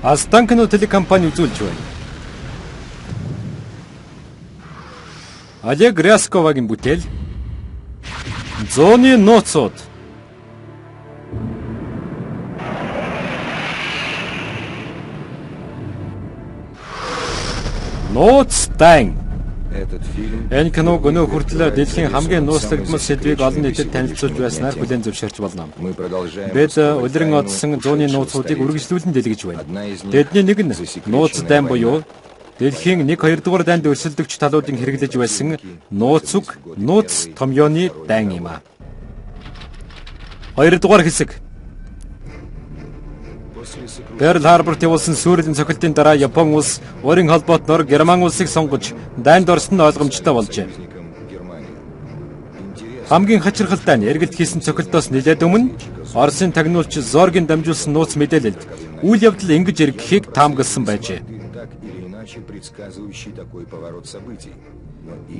Останкино телекомпани үзүүлж байна. Олег Рясковагийн бүтээл Зууны нууцуд. Нууц дайн. Энэ киног өнөө хүртэл дэлхийн хамгийн нууцлагдмал сэдвийг олон нийтэд танилцуулж байснаар хүлээн зөвшөөрч болно. Бид улиран одсон зууны нууцуудыг үргэлжлүүлэн дэлгэж байна. Тэдний нэг нь нууц дайн буюу дэлхийн 1 2 дугаар дайнд өрсөлдөгч талуудын хэрэглэж байсан нууц үг, нууц томьёоны дайн юм а. 2 дугаар хэсэг. Перл Харборт явуулсан сүүрлийн цохилтын дараа Япон улс өөрийн холбоотноор Герман улсыг сонгож дайнд орсон нь ойлгомжтой болжээ. Хамгийн хачирхалтай нь эргэлт хийсэн цохилтоос нэлээд өмнө Оросын тагнуулч Зоргийн дамжуулсан нууц мэдээлэлд үйл явдал ингэж эргэхийг таамагласан байжээ.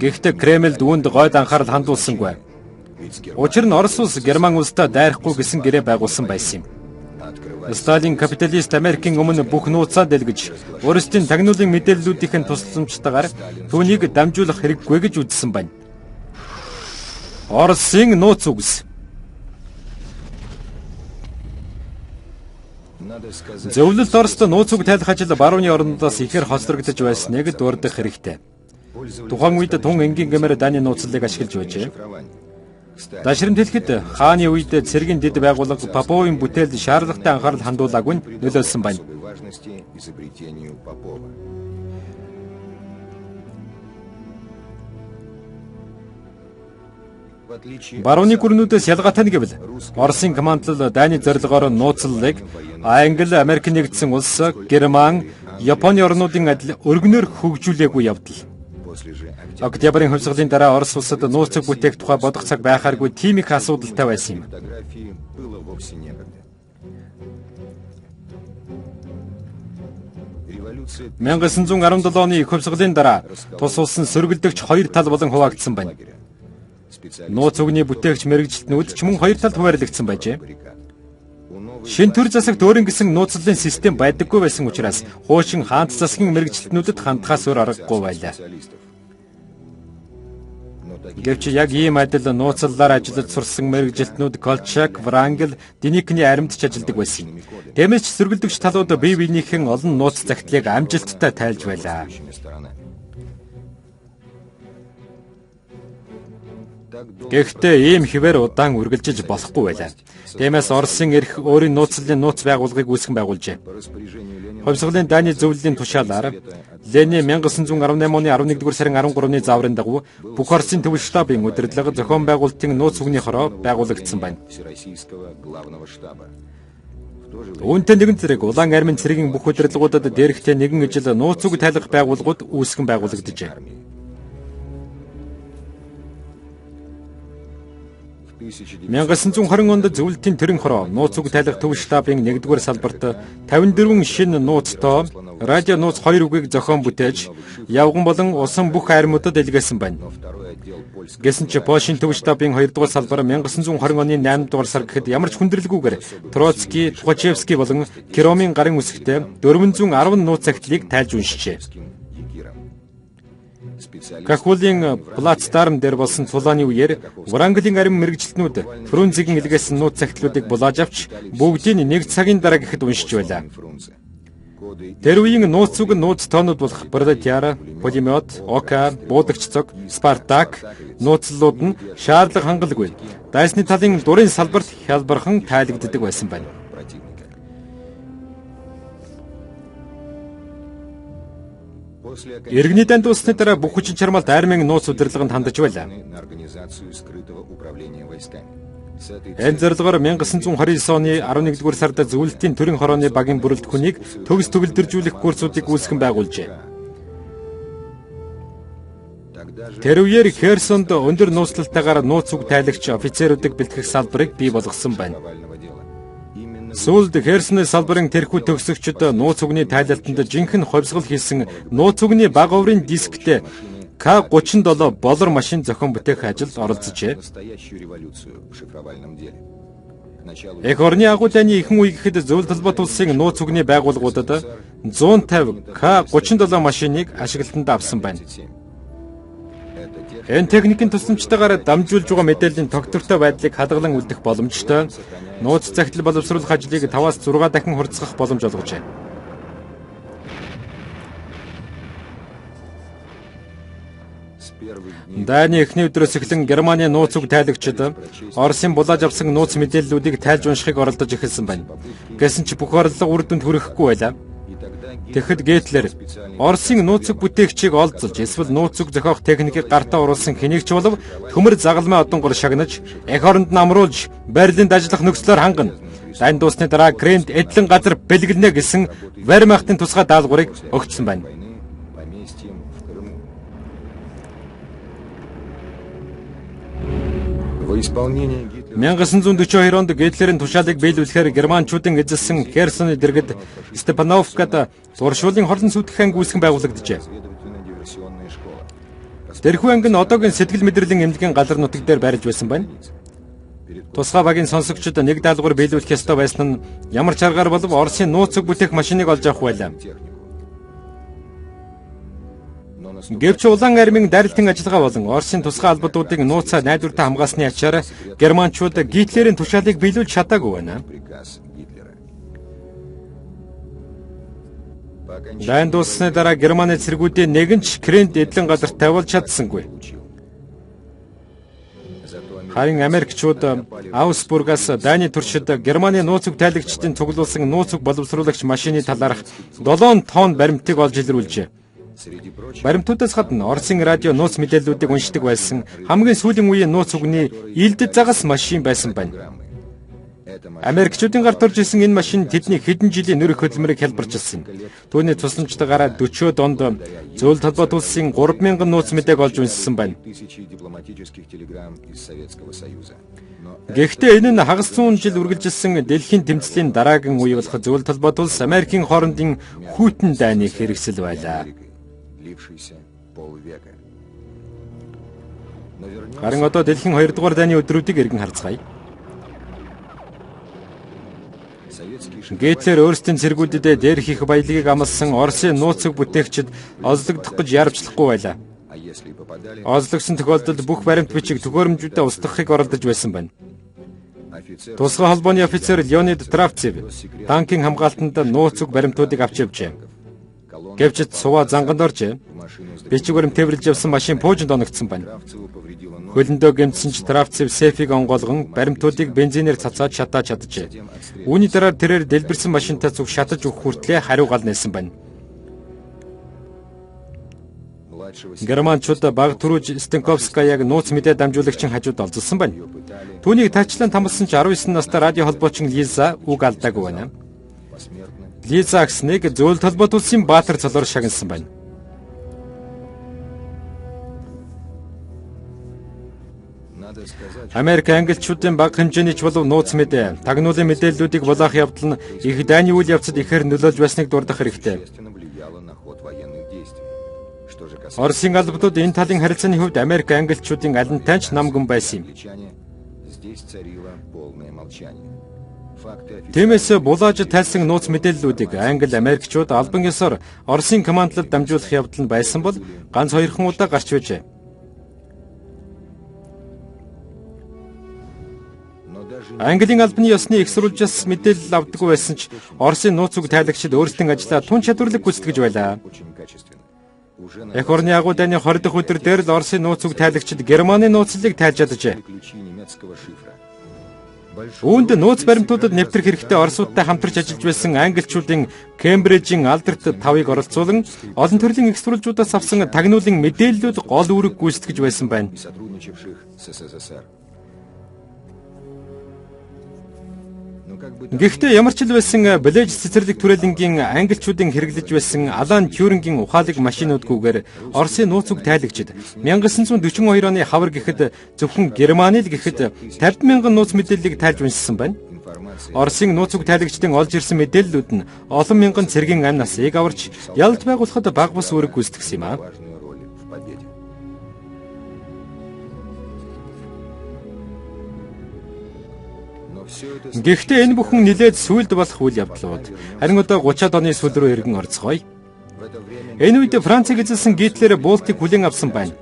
Гэхдээ Кремльд үүнд гойд анхаарал хандуулсангүй. Учир нь Орос улс Герман улстай дайрахгүй гэсэн гэрээ байгуулсан байсан юм. Сталин капиталист Америкийн өмнө бүх нууцаа дэлгэж, өөрсдийн тагнуулын мэдээллүүдийн тусламжтайгаар түүнийг дамжуулах хэрэггүй гэж үзсэн байна. Оросын нууц үгс. Зөвлөлт Орост нууц үг тайлах ажил барууны орнуудаас ихээр хоцрогдож байсныг дурдах хэрэгтэй. Тухайн үед тун энгийн гэмээр дайны нууцлалыг ашиглаж байжээ. Дашрамт хэлэхэд хааны үед цэргийн дэд байгууллага Поповын бүтээлд шаардлагатай анхаарал хандуулаагүй нь нөлөөлсөн байна. Барууны гүрнүүдээс ялгаатай нь гэвэл Оросын командлал дайны зорилгоор нууцлалыг Англи, Америк нэгдсэн улс, Герман, Японы орнуудын адил өргөнөөр хөгжүүлээгүй явдал. Октябрийн хувьсгалын дараа Орос улсад нууц үг бүтээх тухай бодох цаг байхааргүй тийм их асуудалтай байсан юм. 1917 оны их хувьсгалын дараа тус улсын сөргөлдөгч хоёр тал болон хуваагдсан байна. Нууц үгний бүтээгч мэргэжилтнүүд ч мөн хоёр талд хуваарлагдсан байжээ. Шинэ төр засагт өөрийн гэсэн нууцлалын систем байдаггүй байсан учраас хуучин хаант засгийн мэргэжилтнүүдэд хандхаас өөр аргагүй байлаа. Гэвч яг ийм адил нууцлалаар ажиллаж сурсан мэргэжилтнүүд Колчак, Врангел, Деникний аримд ч ажилладаг байсан юм. Тиймээс ч сөргөлдөгч талууд бие биенийхэн олон нууц захидлыг амжилттай тайлж байлаа. Гэхдээ ийм хэвээр удаан үргэлжиж болохгүй байлаа. Тиймээс Оросын эрх өөрийн нууцлалын нууц байгууллагыг үүсгэн байгуулжээ. Хувьсгалын дайны зөвлөлийн тушаалаар Ленин 1918 оны 11-р сарын 13-ны зааврын дагуу бүх Оросын төв штабын удирдлага зохион байгуулалтын нууц үгний хороо байгуулагдсан байна. Үүнтэй нэгэн зэрэг улаан армийн цэргийн бүх удирдлагуудад дээрхтэй нэгэн ижил нууц үг тайлах байгууллагууд үүсгэн байгуулагджээ. 1920 онд зөвлөлтийн төрийн хороо нууц үг тайлах төв штабын 1-р салбарт 54 шинэ нууцтой радио нууц 2 үгийг зохион бүтээж явган болон усан бүх армиудад илгээсэн байна. Гэсэн чи Польшийн төв штабын 2-р салбар 1920 оны 8-р сар гэхэд ямар ч хүндрэлгүйгээр Троцкий, Тухачевский болон Керомын гарын үсгтээ 410 нууц захидлыг тайлж уншжээ. Кахулийн плацдарм дээр болсон цулааны үеэр Врангелийн арми мэргэжилтнүүд Фрунзегийн илгээсэн нууц захидлуудыг булааж авч бүгдийг нэг цагийн дараа гэхэд уншиж байлаа. Тэр үеийн нууц үг нууц тоонууд болох Пролетяр, Пулемет, Ока, Буудагч цог, Спартак нууцлалууд нь шаардлага хангалгүй дайсны талын дурын салбарт хялбархан тайлагддаг байсан байна. Иргэний дайнд дуусны дараа бүх хүчин чармаалт армийн нууц удирдлаганд хандаж байлаа. Энэ зорилгоор 1929 оны 11-р сард зөвлөлтийн төрийн хорооны багийн бүрэлдэхүүнийг төгс төгөлдржүүлэх курсуудыг үүсгэн байгуулжээ. Тэр үеэр Херсонд өндөр нууцлалтайгаар нууц үг тайлагч офицеруудыг бэлтгэх салбарыг бий болгосон байна. Сүүлд Херсоны салбарын тэрхүү төгсөгчд нууц үгний тайлалтанд жинхэнэ хувьсгал хийсэн нууц үгний бага оврын дисктэй К-37 болор машин зохион бүтээх ажилд оролцожээ. Эх орны агуу дайны ихэнх үе гэхэд Зөвлөлт холбоот улсын нууц үгний байгууллагуудад 150 К-37 машиныг ашиглалтанд авсан байна. Энэ техникийн тусламжтайгаар дамжуулж байгаа мэдээллийн тогтвортой байдлыг хадгалан үлдэх боломжтой нууц захидал боловсруулах ажлыг 5-6 дахин хурдсгах боломж олгожээ. Дайны эхний өдрөөс эхлэн Германы нууц үг тайлагчид Оросын булааж авсан нууц мэдээллүүдийг тайлж уншихыг оролдож эхэлсэн байна. Гэсэн ч бүх оролдлого үр дүнд хүрэхгүй байлаа. Тэгэхэд Гитлер Оросын нууц үг бүтээгчийг олзолж эсвэл нууц үг зохиох техникийг гартаа оруулсан хэнийг ч болов төмөр загалмай одонгор шагнаж эх оронд нь амруулж Берлинд ажиллах нөхцлөөр хангана. Дайн дууссаны дараа Кремлд эдлэн газар бэлгэлнэ гэсэн Вермахтын тусгай даалгаврыг өгсөн байна. Во исполнение Гитлера 1942 онд Гитлерийн тушаалыг биелүүлэхээр германчуудын эзэлсэн Херсоны дэргэд Степановкад туршуулын хорлон сүйтгэх анги үүсгэн байгуулагджээ. разведывательно-диверсионная школа. Тэрхүү анги нь одоогийн сэтгэл мэдрэлийн эмнэлгийн газар нутаг дээр барьж байсан байна. Перед Тусгай багийн сонсогчид нэг даалгавар биелүүлэх ёстой байсан нь ямар ч аргаар болов Оросын нууц үг бүтээх машиныг олж авах байлаа. технику. Но наступает Гэвч улаан армийн дайралтын ажиллагаа болон Оросын тусгай албадуудыг нууцаа найдвартай хамгаалсны ачаар германчууд Гитлерийн тушаалыг биелүүлж чадаагүй байна. приказ Гитлера. По окончании Дайн дууссаны дараа Германы цэргүүдийн нэгэн ч Кремлд эдлэн газар тавиулж чадсангүй. получил. Зато Харин Америкчууд Аусбургаас дайны туршид Германы нууц үг тайлагчдын цуглуулсан нууц үг боловсруулагч машины талаарх 7 тонн баримтыг олж илрүүлжээ. среди прочих Баримтуудаас гадна Оросын радио нууц мэдээллүүдийг уншдаг байсан хамгийн сүүлийн үеийн нууц үгний илдэд загас машин байсан байна. программы. Эта машина Америкчуудын гарт орж исэн энэ машин тэдний хэдэн жилийн нөрөх хөдөлмөрийг хялбарчилсан юм. Түүний тусламжтайгаар 40-од онд Зөвлөлт холбоот улсын 3000 нууц мэдээг олж уншсан байна. тысячи дипломатических телеграмм из Советского Союза. Но Гэхдээ энэ нь хагас зуун жил үргэлжилсэн дэлхийн тэмцлийн дараагийн үе болох Зөвлөлт холбоот улс Америкийн хоорондын хүйтэн дайны хэрэгсэл байлаа. Америкой, длившейся полвека. Но вернемся Харин одоо дэлхийн 2 дугаар дайны өдрүүдийг эргэн харцгаая. советские Гитлер өөрсдийн цэргүүдэдээ дээрх их баялагийг амласан Оросын нууц үг бүтээгчид озлогдох гэж яарвчлахгүй байлаа. А если и попадали, Озлогсон тохиолдолд бүх баримт бичиг төхөөрөмжүүдэд устгахыг оролдож байсан байна. офицер Тусгай холбооны офицер Леонид Травцев танкийн хамгаалтанд нууц үг баримтуудыг авч явжээ. колонна Гэвч суваа занганд оржээ. в машину с Бичиг баримт тээвэрлж явсан машин пуужинд оногдсон байна. Кравцеву повредила ногу, Хөлөндөө гэмтсэн ч Травцев сейфийг онгойлгон баримтуудыг бензинээр цацаад шатааж чаджээ. Үүний дараа тэрээр дэлбэрсэн машинтай цуг шатаж өгөх хүртлээр хариу гал нээсэн байна. младшего Германчууд баг түрүүж Стенковскаяг нууц мэдээ дамжуулагчийн хажууд олзолсон байна. ее пытали Түүнийг таачлан тамлсан ч 19 настай радио холбоочин Лиза үг алдаагүй байна. посмертно Лиза агсныг Зөвлөлт холбоот улсын Баатар цолоор шагнасан байна. Надо сказать, Америк англичуудын бага хэмжээний ч болов нууц мэдээ, тагнуулын мэдээллүүдийг булаах явдал нь их дайны үйл явцад ихээр нөлөөлж байсныг дурдах хэрэгтэй. существенно влияло на ход военных действий. Что же касается Оросын албадууд энэ талын харилцааны хувьд Америк англичуудын алинтай ч намган байсан юм. англичане, здесь царило полное молчание. Факты официально Тиймээс булааж тайлсан нууц мэдээллүүдийг англи америкчууд албан ёсоор Оросын командлалд дамжуулах явдал нь байсан бол ганц хоёрхан удаа гарч байжээ. Но даже Английн албаны ёсны их сурвалжаас мэдээлэл авдаггүй байсан ч Оросын нууц үг тайлагчид өөрсдийн ажлаа тун чадварлаг гүйцэтгэж байлаа. очень качественно. Уже на Эх орны агуу дайны 20 дахь өдөр дээр л Оросын нууц үг тайлагчид Германы нууцлалыг тайлж чаджээ. ключи немецкого шифра. Большую Үүнд роль нууц здесь баримтуудад сыграли нэвтрэх хэрэгтэй разведданные, Оросуудтай хамтарч ажиллаж байсан англичуудын Кембрижийн алдарт тавыг оролцуулан олон төрлийн их сурвалжуудаас авсан тагнуулын мэдээллүүд гол үүрэг гүйцэтгэж байсан байна. и сотрудничавших с СССР. Но как бы там Гэхдээ ямар ч л байсан Блэж цэцэрлэг түрээлэнгийн англичуудын хэрэглэж байсан Алан Тьюрингийн ухаалаг машинуудгүйгээр Оросын нууц үг тайлагчид 1942 оны хавар гэхэд зөвхөн Германы л гэхэд 50 мянган нууц мэдээллийг тайлж уншсан байна. информация Оросын нууц үг тайлагчдын олж ирсэн мэдээллүүд нь олон мянган цэргийн амь насыг аварч ялалт байгуулахад баг бус үүрэг гүйцэтгсэн юм а. важную роль в победе. Гэхдээ энэ бүхэн нилээд сүүлд болох үйл явдлууд. Харин одоо 30-аад оны сүүл рүү эргэн орцгоё. Энэ үед Францыг эзэлсэн Гитлер Балтик хүлээн авсан байна.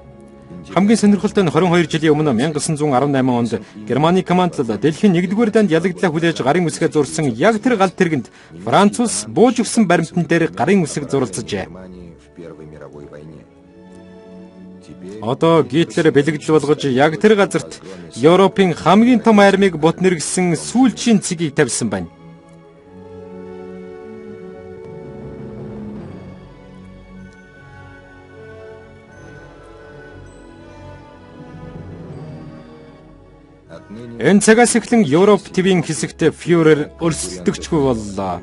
Хамгийн сонирхолтой нь 22 жилийн өмнө 1918 онд Германы командлал дэлхийн 1-р дайнд ялагдлаа хүлээж гарын үсгээ зурсан яг тэр гал тэргэнд Франц улс бууж өгсөн баримтан дээр гарын үсэг зуралцжээ. Одоо Гитлер бэлэгдэл болгож яг тэр газарт Европын хамгийн том армийг бут нэргэсэн сүүлчийн цэгийг тавьсан байна. Энэ цагаас эхлэн Европ твийн хэсэгт фюрер өрсөлдөгчгүй боллоо.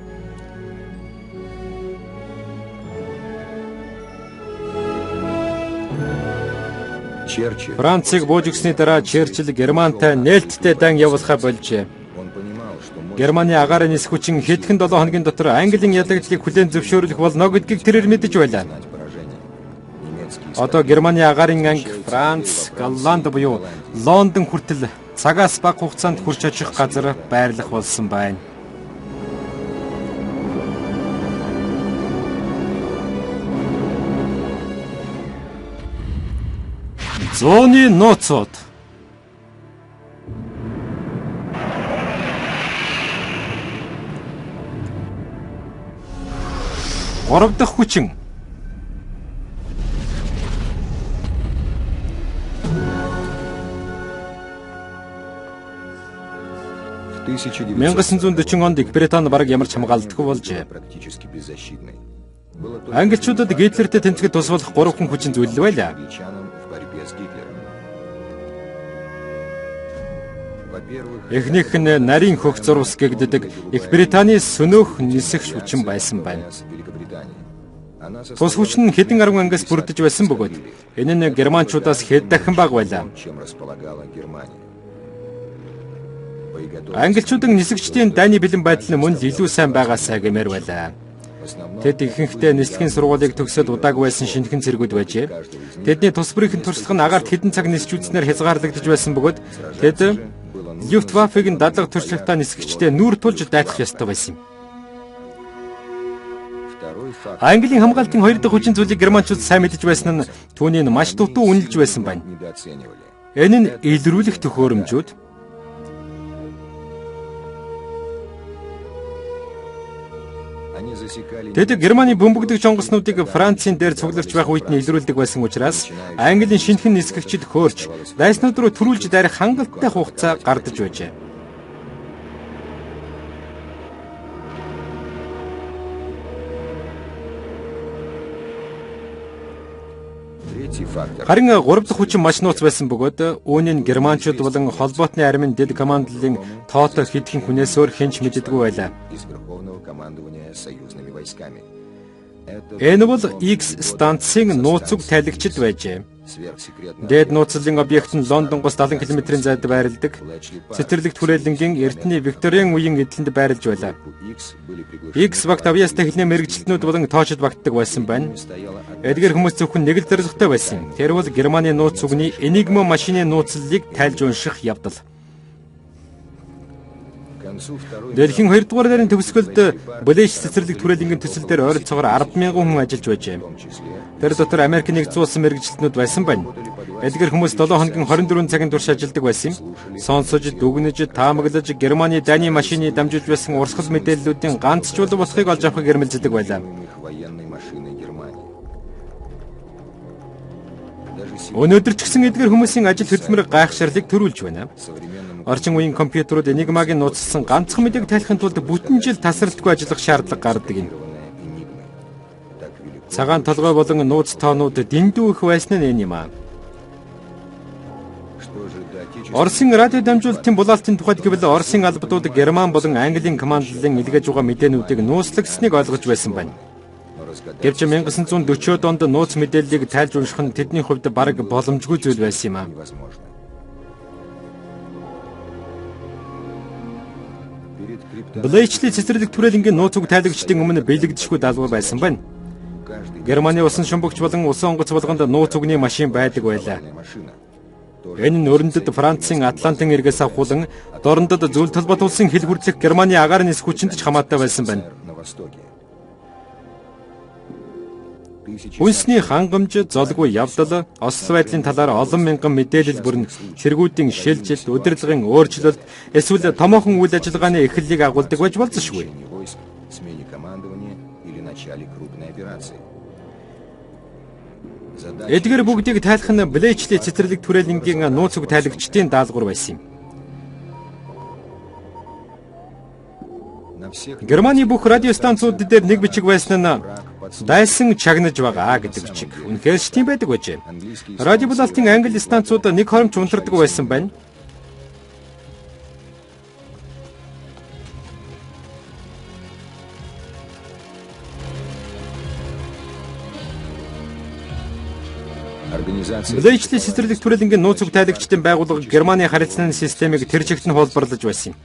Францыг бууж өгсөний дараа Черчилль Германтай нээлттэй дан явуулахаа болжээ. Германы агаарын нисэх хүчин хэдхэн 7 хоногийн дотор Английн ялагдлыг хүлээн зөвшөөрлөх болно гэдгийг тэрээр мэдэж байлаа. Одоо Германы агаарын анги Франц, Голланд буюу Лондон хүртэл цагаас бага хугацаанд хүрч очих газар байрлах болсон байна. Зууны нууцуд. Гурав дахь хүчин. В 1940 онд Их Британи бараг ямар ч хамгаалалтгүй болжээ. Англичуудад Гитлертэй тэмцэхэд тус болох 3 хүн хүчин зүйлэл байлаа. Эхнийх нь нарийн хөх зурвас гэгддэг Их Британий сөнөөх нисэх хүчин байсан байна. Тус хүч нь хэдэн арван ангиас бүрдэж байсан бөгөөд энэ нь германчуудаас хэд дахин бага байлаа. Англичуудын нисэгчдийн дайны бэлэн байдал нь мөн л илүү сайн байгаасай гэмээр байлаа. Тэд ихэнхдээ нислэгийн сургуулийг төгсөөд удаагүй байсан шинэхэн цэргүүд байжээ. Тэдний тус бүрийнхэн туршлага нь агаарт хэдэн цаг нисч үзснээр хязгаарлагдаж байсан бөгөөд тэд Люфтваффег нь дадлага туршлагатай нисгэгчдээ нүүр тулж дайтах ёстой байсан юм. Английн хамгаалтын хоёр дахь хүчин зүйлийг германчууд сайн мэдэж байсан нь түүнийг маш дутуу үнэлж байсан байна. Энэ нь илрүүлэх төхөөрөмжүүд Тэд Германы бөмбөгдөг жонгоснуудыг Францын дээр цугларч байх үед нь илрүүлдэг байсан учраас Английн шинэхэн нисгэгчид хөөрч дайснууд руу төрүүлж дайрах хангалттай хугацаа гардаж байжээ. Харин гурав дахь хүчин маш нууц байсан бөгөөд үүнийг германчууд болон холбоотны армийн дэд командлалын тоотой хэдхэн хүнээс өөр хэн ч мэддэггүй байлаа. Энэ бол X станцын нууц үг тайлагчид байжээ. Дээд нууцлалын объект нь Лондонгоос 70 км-ийн зайд байрладаг. Цэцэрлэгт хүрээлэнгийн эртний Викторийн үеийн эдлэнд байрлаж байлаа. X багт авьяастай хэлний мэргэжилтнүүд болон тоочид багтдаг байсан байна. Эдгээр хүмүүс зөвхөн нэг л зорилготой байсан юм. Тэр бол Германы нууц үгний Enigma машины нууцлалыг тайлж унших явдал. Дэлхийн 2 дугаар дайны төгсгөлд Блэш цэцэрлэг түрээлэнгийн төсөл дээр ойролцоогоор 10,000 хүн ажиллаж байжээ. Тэр дотор Америк нэгдсэн улсын мэргэжилтнүүд байсан байна. Эдгээр хүмүүс 7 хоногийн 24 цагийн турш ажилладаг байсан юм. Сонсож, дүгнэж, таамаглаж Германы дайны машины дамжуулж байсан урсгал мэдээллүүдийн ганц ч улам болохыг олж авахыг эрмэлздэг байлаа. Өнөөдөр ч гэсэн эдгээр хүмүүсийн ажил хөдөлмөр гайхширлыг төрүүлж байна. Орчин үеийн компьютерууд Enigma-гийн нууцлсан ганцхан мэдээг тайлахын тулд бүтэн жил тасралтгүй ажиллах шаардлага гардаг юм. Цагаан толгой болон нууц тоонууд дэндүү их байсан нь энэ юм аа. Оросын радио дамжуулалтын булаалтын тухайд гэвэл Оросын албадууд Герман болон Английн командлалын илгээж байгаа мэдээнүүдийг нууцлагсныг ойлгож байсан байна. Гэвч 1940-од онд нууц мэдээллийг тайлж унших нь тэдний хувьд бараг боломжгүй зүйл байсан юм аа. Блэчли цэцэрлэг түрээлэнгийн нууц үг тайлагчдын өмнө бэлэгдэшгүй даалгавар байсан байна. Германы усан шумбагч болон усан онгоц болгонд нууц үгний машин байдаг байлаа. Энэ нь өрнөдөд Францын Атлантын эргээс авахулан дорндод зүүн талбайт улсын хил хүртэлх Германы агаарын нисэх хүчинд ч хамаатай байсан байна. Үнсний хангамж, золгүй явдал, осол байдлын талаар олон мянган мэдээлэл бүрэн цэргүүдийн шилжилт, удирдлагын өөрчлөлт эсвэл томоохон үйл ажиллагааны эхлэлийг агуулдаг байж болзошгүй. Эдгээр бүгдийг тайлах нь Блэчли цэцэрлэг түрээлэнгийн нууц үг тайлагчдын даалгавар байсан юм. Германы бүх радио станцууд дээр нэг бичиг байсан нь дайсан чагнаж байгаа гэдэг бичиг. Үнэхээр ч тийм байдаг байжээ. Радио булаалтын англи станцууд нэг хоромч унтардаг байсан байна. Блэчли цэцэрлэг түрээлэнгийн нууц үг тайлагчдын байгууллага Германы харилцааны системийг тэр чигт нь хуулбарлаж байсан юм.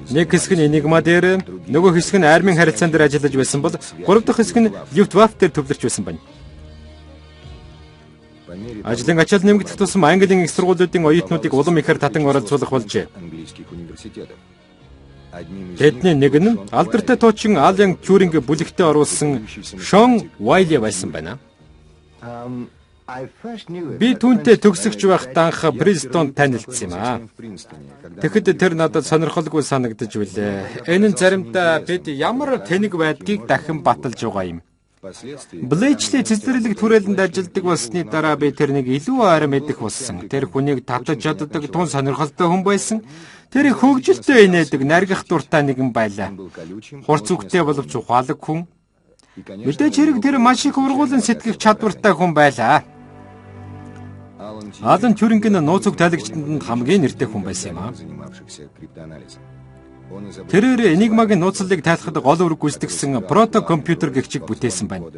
Нэг хэсэг нь Энигма дээр, нөгөө хэсэг нь армийн харилцаан дээр ажиллаж байсан бол гурав дахь хэсэг нь Люфтваффе дээр төвлөрч байсан байна. Ажлын ачаал нэмэгдэх тусам Английн их сургуулиудын оюутнуудыг улам ихээр татан оролцуулах болжээ. Тэдний нэг нь алдартай туучин Алан Тюринг бүлэгтээ оруулсан Шон Вайли байсан байна. Би түүнтэй төгсөгч байхдаа анх Принстонд танилцсан юм аа. Тэгэхэд тэр надад сонирхолгүй санагдаж билээ. Энэ нь заримдаа бид ямар тэнэг байдгийг дахин баталж байгаа юм. Блэчли цэцэрлэг түрээлэнд ажилладаг болсны дараа би тэрнийг илүү ойр мэдэх болсон. Тэр хүнийг татаж чаддаг тун сонирхолтой хүн байсан. Тэр их хөгжилтэй инээдэг, наргих дуртай нэгэн байлаа. Хурц үгтэй боловч ухаалаг хүн. Мэдээж хэрэг тэр маш их ургуулan сэтгэх чадвартай хүн байлаа. Алан Тюринг нь нууц үг тайлагчдад хамгийн нэртэй хүн байсан юм аа. Тэрээр Энигмагийн нууцлалыг тайлахад гол үүрэг гүйцэтгэсэн прото компьютер гэгчийг бүтээсэн байна.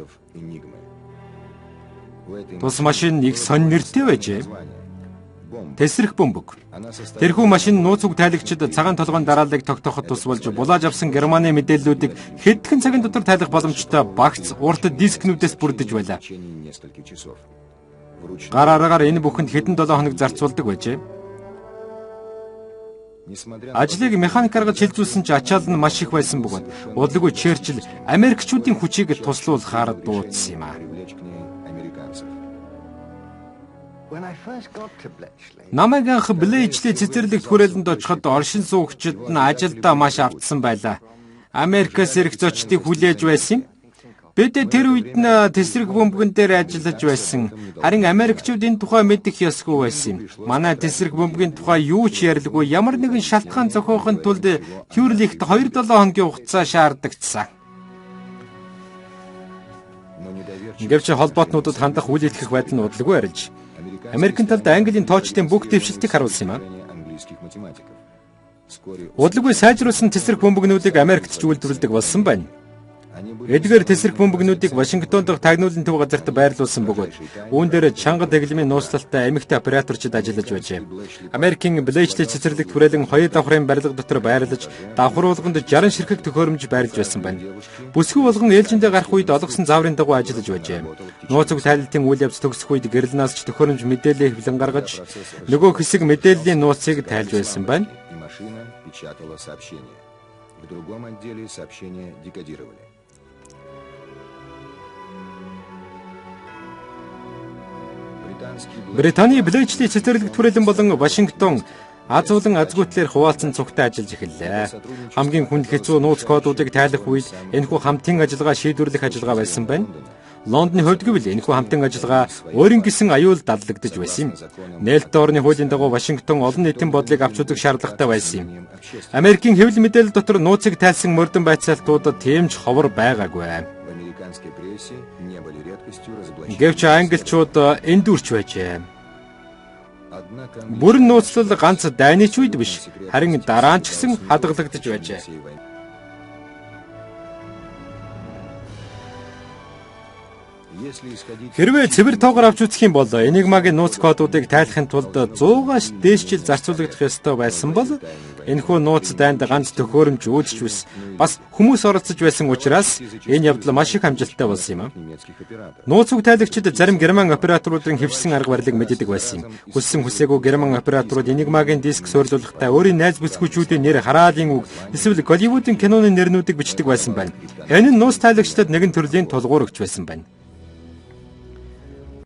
Тус машин их сонь нэртэй байжээ. Тэсрэх бөмбөг. Тэрхүү машин нууц үг тайлагчид цагаан толгойн дарааллыг тогтооход тус болж булааж авсан Германы мэдээллүүдийг хэдхэн цагийн дотор тайлах боломжтой багц урт дискнүүдээс бүрдэж байлаа. Гар аргаар энэ бүхэнд хэдэн 7 хоног зарцуулдаг байжээ. Ажлыг механик аргаар шилжүүлсэн ч ачаал нь маш их байсан бөгөөд удалгүй Черчилль Америкчуудын хүчийг туслуулахаар дуудсан юм аа. Намайг анх Блэчли цэцэрлэгт хүрээлэнд очиход оршин суугчид нь ажилдаа маш автсан байлаа. Америкаас ирэх зочдыг хүлээж байсан юм. Бид тэр үед нь тэсрэг бөмбөгөн дээр ажиллаж байсан. Харин Америкчууд энэ тухай мэдэх ёсгүй байсан юм. Манай тэсрэг бөмбөгийн тухай юу ч ярилгүй, ямар нэгэн шалтгаан зохиохын тулд Тюрлихт 2-7 хоногийн хугацаа шаардагдсан. Гэвч холбоотнуудад хандах үл итгэх байдал нь удалгүй арилж. Америкийн талд Английн тоочдын бүх дэвшилтийг харуулсан юм аа. Удалгүй сайжруулсан тэсрэг бөмбөгнүүдийг Америкт ч үйлдвэрлэдэг болсон байна. Эдгээр тэсрэх бөмбөгнүүдийг Вашингтон дахь тагнуулын төв газарт байрлуулсан бөгөөд үүн дээр чанга дэглэмийн нууцлалтай эмэгтэй операторчид ажиллаж байжээ. Америкийн Блэчли цэцэрлэгт хүрээлэн хоёр давхрын барилга дотор байрлаж давхруулганд 60 ширхэг төхөөрөмж байрлаж байсан байна. Бүсгүй болгон ээлжиндээ гарах үед олгосон зааврын дагуу ажиллаж байжээ. Нууц үг тайлалтын үйл явц төгсөх үед гэрлэнаас ч төхөөрөмж мэдээлэл хэвлэн гаргаж нөгөө хэсэг мэдээллийн нууцыг тайлж байсан байна. В другом отделе сообщения декодировали. Британий Блэчли цэцэрлэг түрээлэн болон Вашингтон азуулан азгүйтлэр хуваалцсан цугтай ажиллаж эхэллээ. Хамгийн хүнд хэцүү нууц кодуудыг тайлах үед энэхүү хамтын ажиллагаа шийдвэрлэх ажиллагаа байсан байна. Лондоны хувьд гэвэл энэхүү хамтын ажиллагаа өөрийн гэсэн аюул даллагдаж байсан юм. Нээлттэй орны хуулийн дагуу Вашингтон олон нийтийн бодлыг авч үзэх шаардлагатай байсан юм. Америкийн хэвлэл мэдээлэл дотор нууцыг тайлсан мөрдөн байцаалтууд тийм ч ховор байгаагүй. Гэвч англичууд эндүрч байжээ. Бүрэн нууцлал ганц дайны ч үед биш, харин дараа нь ч гэсэн хадгалагдаж байжээ. Хэрвээ цэвэр тоогоор авч үзэх юм бол Enigma-гийн нууц кодуудыг тайлахын тулд 100-аас дээш жил зарцуулагдах ёстой байсан бол энэхүү нууц дайнд ганц төхөөрөмж үүдч биш, бас хүмүүс оролцож байсан учраас энэ явдал маш их амжилттай болсон юм. Нууц үг тайлагчид зарим герман операторуудын хэвшсэн арга барилыг мэддэг байсан юм. Хүссэн хүсээгүй герман операторууд Enigma-гийн диск суурилуулахдаа өөрийн найз бүсгүйчүүдийн нэр, хараалын үг эсвэл Голливуудын киноны нэрнүүдийг бичдэг байсан байна. Энэ нь нууц тайлагчдад нэгэн төрлийн тулгуур өгч байсан байна.